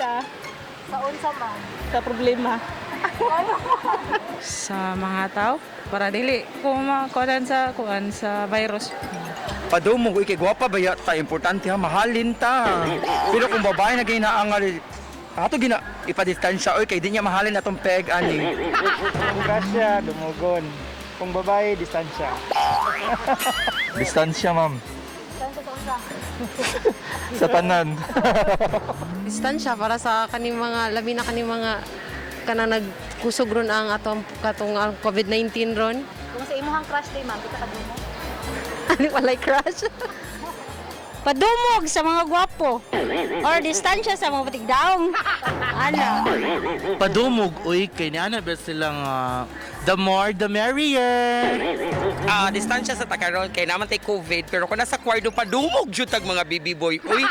ta. Sa unsa, ma'am? Sa problema. Sa mga tao para dili kumakuan sa kuan sa virus. Padumog, uy, kay gwapa ba ta, importante ha, mahalin ta. Pero kung babae na ginaangal, ato gina ipadistansya, oy, kay di niya mahalin atong peg ani. Kung crush siya, dumugon. Kung babae, distansya. Distansya, ma'am. Distansya sa unsa? Sa tanan. Distansya para sa kaning mga labi na kaning mga kanang nagkusog ron ang atong katong ang COVID-19 ron. Kung sa imuhang crush day, ma'am, kita kadumog? Ani walay crush. Padumog sa mga gwapo or distansya sa mga patigdaong. Ana. Padumog, uy, kay niana ba silang the more the merrier. Ah, distansya sa takaron kay naman tay COVID, pero kung nasa kwarto, padumog jud tag mga baby boy. Uy.